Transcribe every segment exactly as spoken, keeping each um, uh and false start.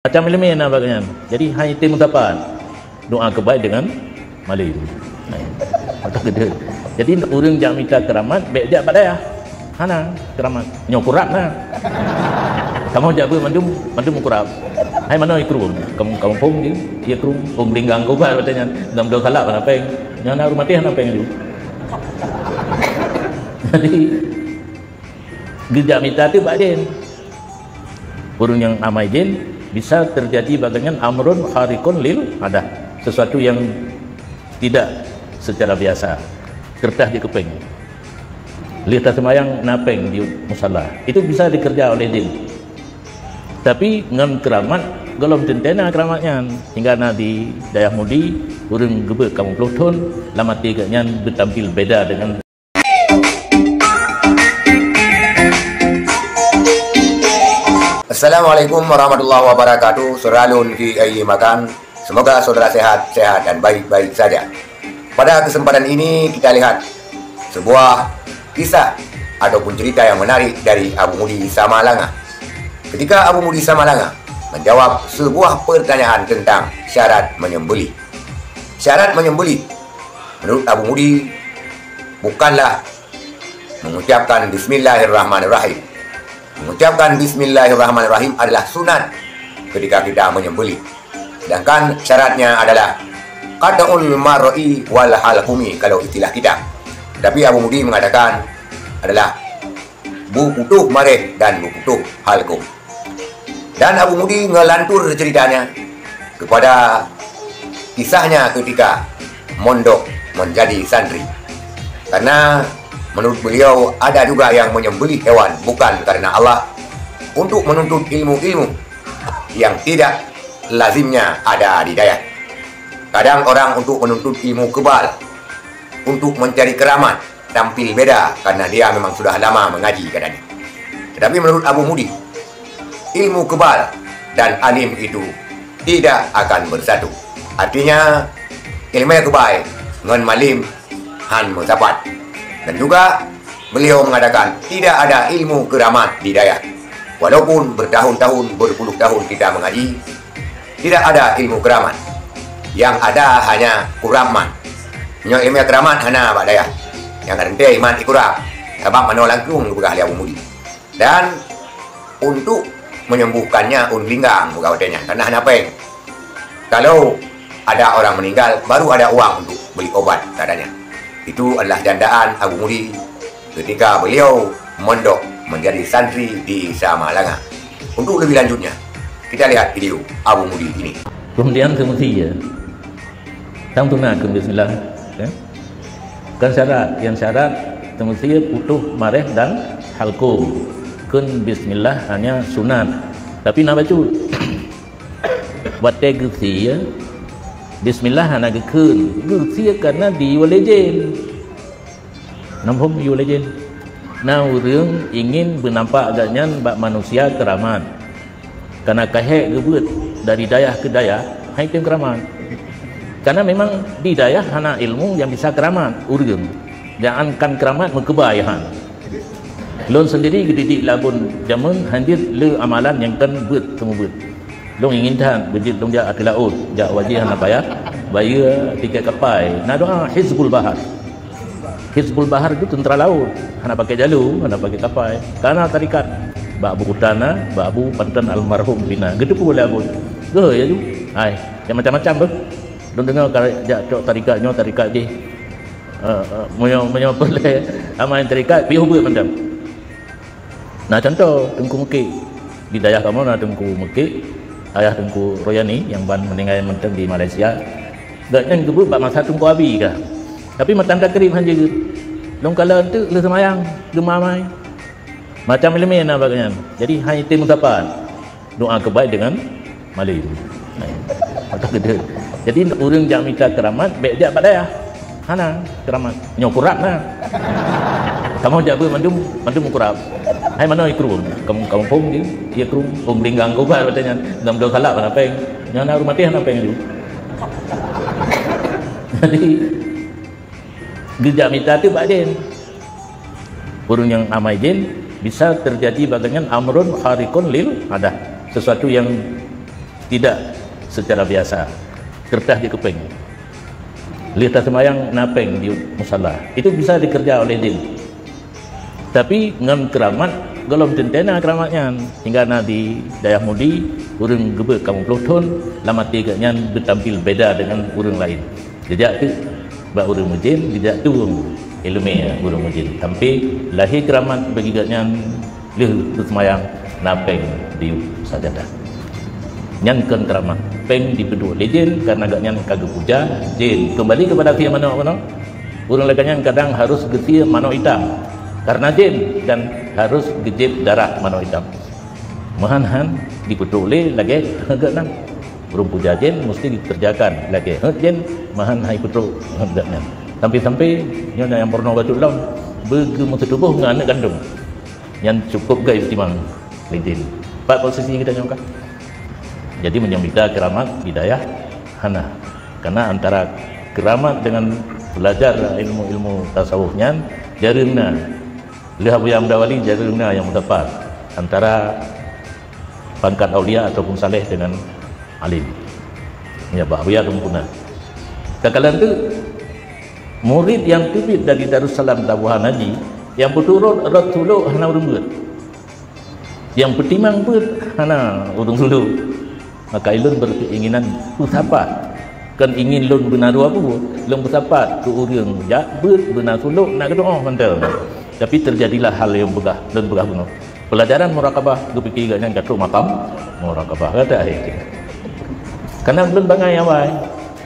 Macam ileumèe na bak nyan. Jadi, hai item meusapat. Doa keubai deungon malèe. Hai. Mata gede. Jadi, ureueng jak mita keuramat, bèk jak bak dayah. Hana keuramat. Nyoe kurab na. Kamoe jak beuet mandum, mandum kurab. Hai manoe ikrueng. Kamoe, kamoe phôn je, ikrueng. Phôn linggang gobat watèe nyan. Dalam dua salap hana péng. Nyan na rumaté hana péng ju. Jadi, geujak mita teuk bak jén. Ureueng nyang amai jén bisa terjadi bak gobnyan amrun khariqun lil adah, sesuatu yang tidak secara biasa. Keureutas jikeupéng. Lheueh taseumayang na péng di musala. Itu bisa dikeureuja oleh jén. Tapi ngon keuramat, gohlom teuntèe na keuramat nyan. Hingga na di dayah Mudi, ureueng geubeuet kamoe ploh thôn, lam até gobnyan beutampil beda deungon Assalamualaikum warahmatullahi wabarakatuh. Saudara lôn di Ayi Makan, semoga saudara sehat, sehat dan baik-baik saja. Pada kesempatan ini kita lihat sebuah kisah ataupun cerita yang menarik dari Abu Mudi Samalanga. Ketika Abu Mudi Samalanga menjawab sebuah pertanyaan tentang syarat menyembelih. Syarat menyembelih menurut Abu Mudi bukanlah mengucapkan bismillahirrahmanirrahim. Mengucapkan bismillahirrahmanirrahim adalah sunat ketika kita menyembelih. Sedangkan syaratnya adalah qat'ul mar'i wal halqumi kalau istilah kita. Tetapi Abu Mudi mengatakan adalah beuputoh mareh dan beuputoh halqum. Dan Abu Mudi ngelantur ceritanya kepada kisahnya ketika mondok menjadi santri. Karena menurut beliau ada juga yang menyembelih hewan bukan karena Allah untuk menuntut ilmu-ilmu yang tidak lazimnya ada di dayah. Kadang orang untuk menuntut ilmu kebal, untuk mencari keramat, tampil beda karena dia memang sudah lama mengaji katanya. Tetapi menurut Abu Mudi, ilmu kebal dan alim itu tidak akan bersatu. Artinya, ilmu kebal ngon malim han meusapat. Dan juga beliau mengatakan tidak ada ilmu keramat di dayah. Walaupun bertahun-tahun, berpuluh tahun kita mengaji, tidak ada ilmu keramat. Yang ada hanya kuramat. Nyoe ilmu keramat hana bak dayah. Nyang ka teuntèe iman ikurab. Sabab manoe langkong geupeugah lé Abu Mudi. Dan untuk menyembuhkannya ôn linggang buka watèe nyan, karena hana péng. Kalau ada orang meninggal, baru ada uang untuk beli obat katanya. Itu adalah candaan Abu Mudi ketika beliau mondok menjadi santri di Samalanga. Untuk lebih lanjutnya, kita lihat video Abu Mudi ini. Kemudian kemudian, tang tuna keu bismillah, ya. Kan syarat, yang syarat teumeusie putoh mareh dan halqum. Kheun bismillah hanya sunat. Tapi na bacut. Watèe geusie, bismillah hana geukheun. Geusie karena diyue lé jén. Nam hom yue lé jén. Na ureueng ingin beunampak gobnyan bak manusia keuramat. Karena ka hék geubeuet dari dayah ke dayah, hai tem keuramat. Karena memang di dayah hana ilmu yang bisa keuramat ureueng. Jangankan keuramat, meukeubah han. Lôn sendiri geudidik lam buet jameun, han jeuet le amalan nyang kon beuet seumeubeuet. Lôn ingin that beujeuet lôn jak ateueh laôt, jak wajéh hana payah bayeue tiket kapai. Na doa Hizbul Bahar. Hizbul Bahar itu tentara laut, hana pakai jalu, hana pakai kapai. Karena tarikat bak Abu Kutana, bak Abu Panton almarhum pina. Geuteupeue lé Abu. Geuh ya ju. Hai, yang macam-macam tu. Lôn deungoe ka jak cok tarikat nyoe, tarikat jih. Eh, eh, meunyoe, meunyoe peureulèe amai tarikat, piôh beuet macam. Na contoh Teungku Mukik. Di dayah kamoe na Teungku Mukik, ayah Teungku Royani nyang ban meuninggai mantong di Malaysia. Gobnyan geubeuet bak masa Teungku Abi ka. Tapi matan takrib han jeuet. Lôn kalon teuk lheueh seumayang geumamai. Macam ileumèe na bak gobnyan. Jadi han item meusapat. Doa keubai deungon malèe. Hai. Mata gede. Jadi ureueng jak mita keuramat bèk jak bak dayah. Hana keuramat. Nyoe kurab na. Kamoe jak beuet mandum, mandum kurab. Hai manoe ikrueng. Kamoe, kamoe phôn je, ikrueng. Phôn linggang gobat watèe nyan. Dalam dua salap hana péng. Nyan na rumaté hana péng ju. Jadi geujak mita teuk bak jén. Ureueng nyang amai jén bisa terjadi bak gobnyan amrun khariqun lil adah, sesuatu yang Tidak secara biasa. Keureutas jeuet keu péng. Lheueh taseumayang na péng di musala. Itu bisa dikerja oleh jin. Tapi ngon keuramat, gohlom teuntée na keuramat nyan. Hingga na di dayah Mudi, ureuëng geubeuet ka limong ploh thon, lam até geuh nyan beutampil beda deungon ureuëng laén. Geujak teuk bak ureuëng meujén, geujak tueng iéleumé ureuëng meujén. Sampai lahé keuramat bagi geuh nyan, lheueh teuseumayang na péng di sajadah. Nyan kon keuramat. Péng dipeuduek lé jén karena geuh nyan ka geupuja jén. Keumbali keupada sie manok keunoe. Ureuëng lagée nyan kadang harôh geusie manok itam karena jén dan harôh geujieb darah manok itam. Meuhan-han dipeutrok lé lagée geuh nyan. Ureuëng puja jén meusti dikerjakan lagée heuet jén, meuhan hai peutrok heuet geuh nyan. Sampai-sampai nyoe nyang peurunoe bacut lom beugeumeuseutubôh ngon aneuëk kandông. Nyan cukup geutimang lé jén. Pat posisi geutanyoe ka? Jadi meunyoe mita keuramat di dayah hana. Karena antara keuramat dengan belajar ilmu-ilmu tasawuf nyan jareueng na. Lheueh Abuya Muda Wali jareueng na nyang meudapat antara pangkat aulia ataupun saleh dengan alim. Ya, bak Abuya Teungku na. Takalon tu, murid nyang teubiet dari Darussalam Tabuhan Haji, nyang peuturot rot sulok hana ureuëng beuet. Nyang peutimang beuet hana ureuëng sulok. Maka ulôn berkeinginan peusapat. Kon ingin lôn beuna dua buet, lôn peusapat keu ureuëng jak beuet beuna sulok nak geudoa mantong. Tapi terjadilah hal nyang peugah, lôn peugah bunoe. Pelajaran muraqabah geupike geuh nyan ka trok makam muraqabah kata akhé. Karena lôn bangai awai.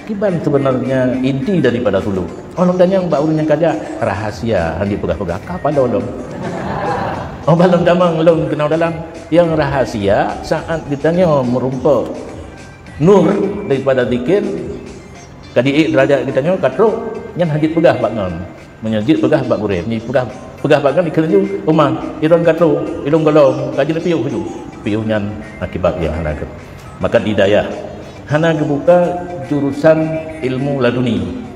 Kiban sebenarnya inti daripada sulok. Oh lôn tanyong bak ureuëng nyang kajak rahasia hana jipeugah-peugah ka paloe lôn. Oh bak lôn tamong lôn keunoe dalam nyang rahasia saat geutanyoe meurumpok nur daripada zikir ka diék derajat geutanyoe ka trok nyan hana jipeugah bak ngon. Meunyoe jeuet peugah bak gurée, meunyoe peugah, peugah bak gurée dikheun laju, "Uma, ilôn ka trok, ilôn gohlom, ka jeuet piôh laju." Piôh nyan akibat nyang hana gét. Maka di dayah hana geubuka jurusan ilmu laduni.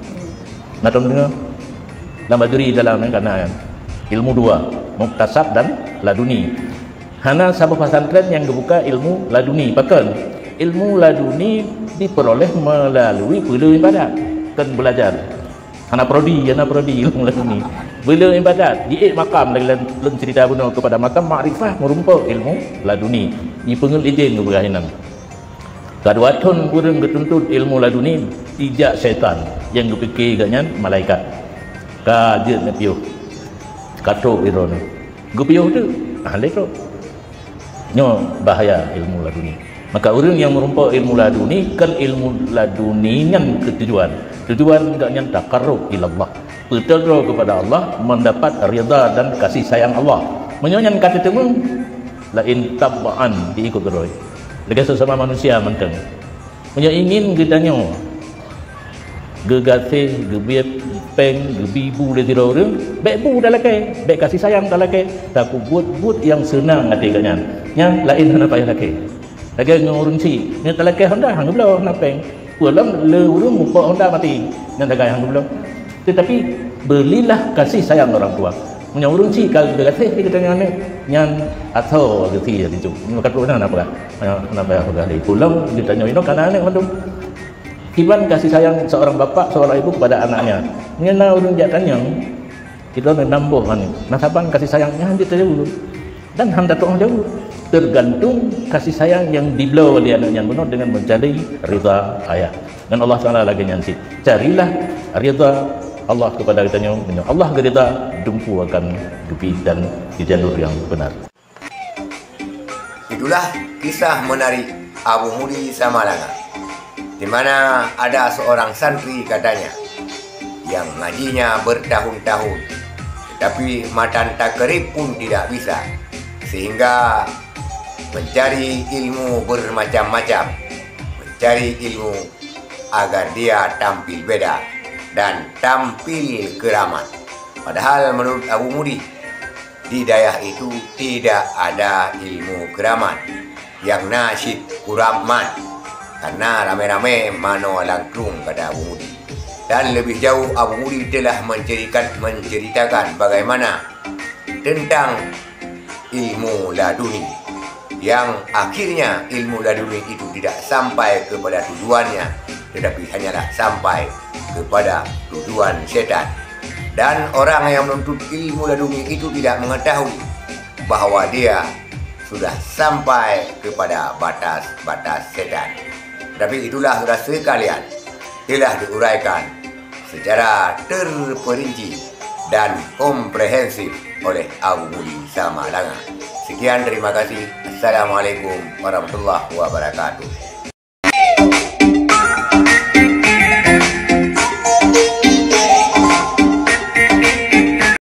Na tom deungoe? Lam Bajuri dalam nyan ka na ilmu dua, muktasab dan laduni. Hana saboh pesantren nyang geubuka ilmu laduni. Pakon? Ilmu laduni diperoleh melalui peuleueh ibadat, kon belajar. Hana prodi, hana prodi ilmu laduni. Beuleuen ibadat, diék makam lagée lôn, lôn cerita bunoe kepada makam makrifah meurumpok ilmu laduni. Jipeungeut idin geupeugah inan. Ka dua thon ureuëng geutuntut ilmu laduni, jijak syaitan nyang geupike geuh nyan malaikat. Ka jeuet neupiôh. Ka trok droeneuh. Geupiôh teuk, ah lé trok. Nyoe bahaya ilmu laduni. Maka ureuëng nyang meurumpok ilmu laduni, kon ilmu laduni nyan keu tujuan. Tujuan geuh nyan taqarrub ilallah. Peuteuroe kepada Allah, mendapat ridha dan kasih sayang Allah. Meunyoe nyan ka teuteumé, laén tabaan diikot droe. Lagée sesama manusia mantong. Meunyoe ingin geutanyoe geugaséh, geubiet péng, geubi bu lé sidroe ureuëng, bék bu talakée, bék kasih sayang talakée, tapeubuet buet nyang seunang até geuh nyan. Nyan laén hana payah lakée. Lagée ngon ureuëng chik, nyan talakée honda han geubloe hana péng. Peue lom le ureuëng mupok honda maté, nyan tagai han geubloe. Tetapi berilah kasih sayang orang tua. Meunyoe ureuëng chik ka geugaséh di geutanyoe aneuëk, nyan asoe geusie di tu. Nyoe ka trok na hana peugah. Hana payah peugah lé. Peue lom geutanyoe inoe kana aneuëk mandum. Kiban kasih sayang seorang bapak, seorang ibu kepada anaknya. Meunyoe na ureuëng jak tanyong, kita na nam boh aneuëk. Na saban kasih sayang nyan jeuet tajaweueb. Dan han tatu'oh jaweueb. Tergantung kasih sayang nyang dibloe lé aneuëk nyan bunoe dengan mencari ridha ayah. Dan Allah Taala lagée nyan cit. Carilah ridha Allah kepada geutanyoe. Meunyoe Allah geurida, dumpeue akan geubi dan di jalur yang benar. Itulah kisah menarik Abu Mudi Samalanga, di mana ada seorang santri katanya yang ngajinya bertahun-tahun, tetapi matan takrib pun tidak bisa, sehingga mencari ilmu bermacam-macam, mencari ilmu agar dia tampil beda dan tampil keramat. Padahal menurut Abu Mudi, di dayah itu tidak ada ilmu keramat, yang na cit kuramat, karena ramé-ramé manoe langkrueng kata Abu Mudi. Dan lebih jauh Abu Mudi telah mencerikan, menceritakan bagaimana tentang ilmu laduni. yang akhirnya ilmu laduni itu tidak sampai kepada tujuannya, tetapi hanyalah sampai kepada tujuan setan. Dan orang yang menuntut ilmu laduni itu tidak mengetahui bahwa dia sudah sampai kepada batas-batas setan. Tapi itulah, saudara sekalian, telah diuraikan secara terperinci dan komprehensif oleh Abu Mudi Samalanga. Sekian, terima kasih. Assalamualaikum warahmatullahi wabarakatuh.